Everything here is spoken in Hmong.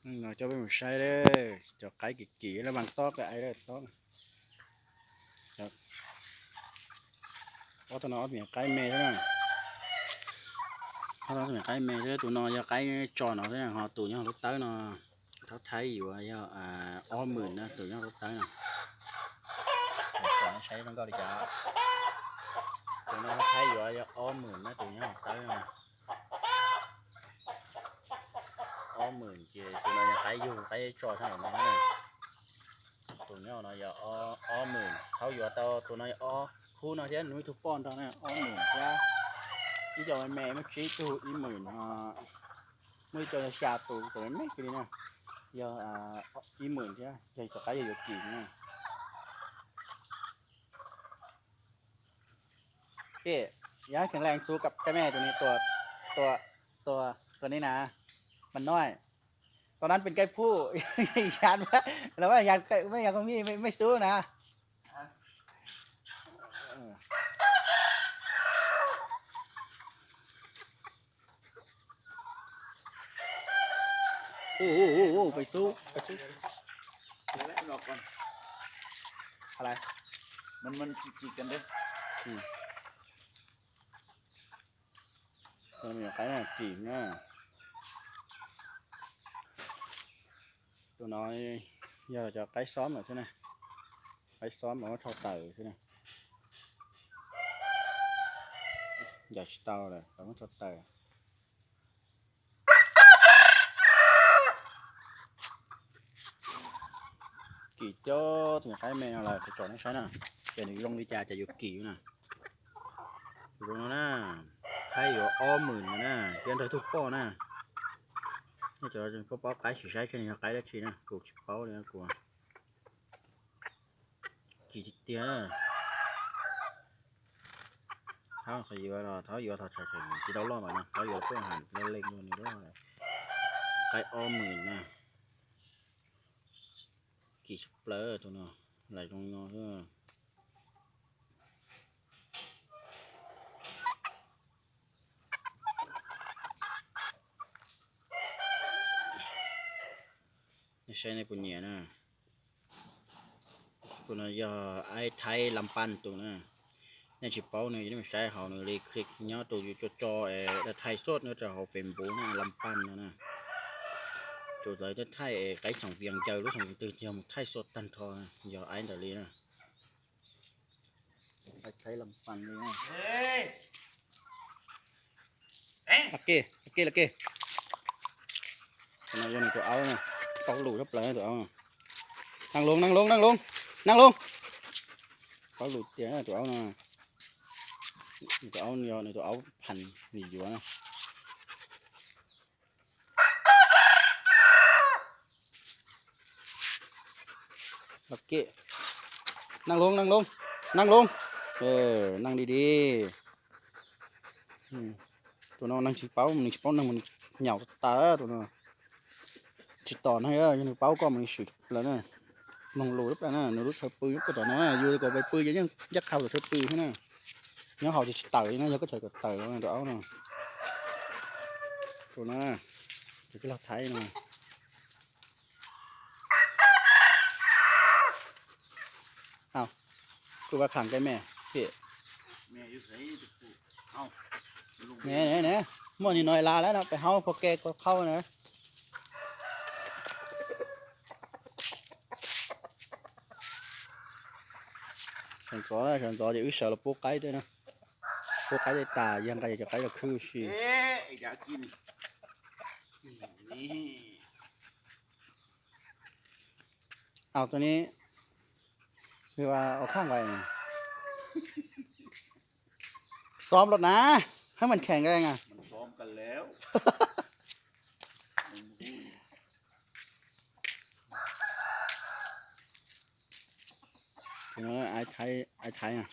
No coj peb mus saib cov qaib kim kim laj vas tob qe ai tob. Ob tug no ob tug me nyuam qaib me xwb na. Ob tug me nyuam qaib me xwb, tus no yog qaib tso no xwb, ho tus nyob lub tawb no thaub thaib yuav yog ob hmwm na, tus nyob lub tawb no. Saib zoo nkauj li cas. Tus no thaub thaib yuav yog ob hmwm na, tus nyob lub tawb no. Ob hmwm ces tus no yog qaib yug qaib tso sab nraum no na. Tus nyob no yog ob hmwm, thaub yuav tau tus no yog ob khub no thiab, nws muaj ib tug poj nrog na, ob hmwm thiab. Ib co me me muaj tsib tug ib hmwm, muaj ib co yog xya tus, tus me me kiag li na, yog ib hmwm thiab, yog cov qaib yog yuav kim na. Ê, ya kheev lees txuv kab kab me tus ni tua, tua, tua ni na, mas noi. Tau nab pes kaib phuj, yas, yas, yas koj mej, mej tub na. Pes xub, pes xub. Qab na, kim na. Tus no yog cov qaib xob lawm xwb na. Qaib xob mas muab rho tawm xwb na. Ncaim tsis tau lawm, muab rho tawm. Kim coob tus me qaib me no lawm, kuv tsom nej saib na, ces nws zoo li cas ces yuav kim na. Tus no na, thaib yuav ob hmwm no na, thiab nrog tug poj na. Nej cov paub paub qaib sim saib seb nws yog qaib dab tsi na, kuv tsis paub li kuv. Kim tiag tiag. Thaub qhov yuav los thaub yuav thaub tshaj tseem tsis tau loj mas no, thaub yuav poj ham le leej nws loj. Qaib ob hmwm na. Kim tshaj plaws tus no, laim zoo no xwb. Nej saib nej puas nyiam na. Tus no yog aib thaib lam paj tus na. Nej tsis paub nws, nej mus saib hauv nws li clip nyob tus yus tso tso es thaij xoj nyob rau hauv Facebook na, lam paj no na. Tus lawv thaij es qaib xyoos vias ncaws lub xyoo twg yog mus thaij xoj tag nrho, yog aib ntawd li na. Aib thaib lam paj li na. Lawv ke, lawv ke, lawv ke. Tus no yog nws tus aub na, tau lus tshaj plaws tus aub no. Naj loos, naj loos, naj loos, naj loos. Tau lus tiag tus aub no. Nws tus aub yog nws tus aub phav nws yuav na. Lawv ke, naj loos, naj loos, naj loos. Naj li li. Tus no neeg tsis paub, nws tsis paub neeg mas nws nyaum tas tus no. Tsis tom neeg, yog nws paub koj mas nws swm lawm na. Mloog lus lub plawv na, nws lub chaw pw puag tom no na, yus kom pw ces yeej ncaj qha tom chaw pw xwb na. Nyob hauv ces tsis tawm li na, yog koj tseem kom tawm tus aub no. Tus no, tus tij laug Thaib no. Kuj vaj kham ke me, ne, ne, muaj ni no la lawm no, peb haub pua ke koj qhaub na. Sawv ntxov, sawv ntxov ces wb sawv los pub qaib tej na. Pub qaib tej tas yog nqa cov qaib los khwb si. Au, tus ni, ua khaj nqaim, xom los na, hab mas kheem nqaim na. Aib Thaib,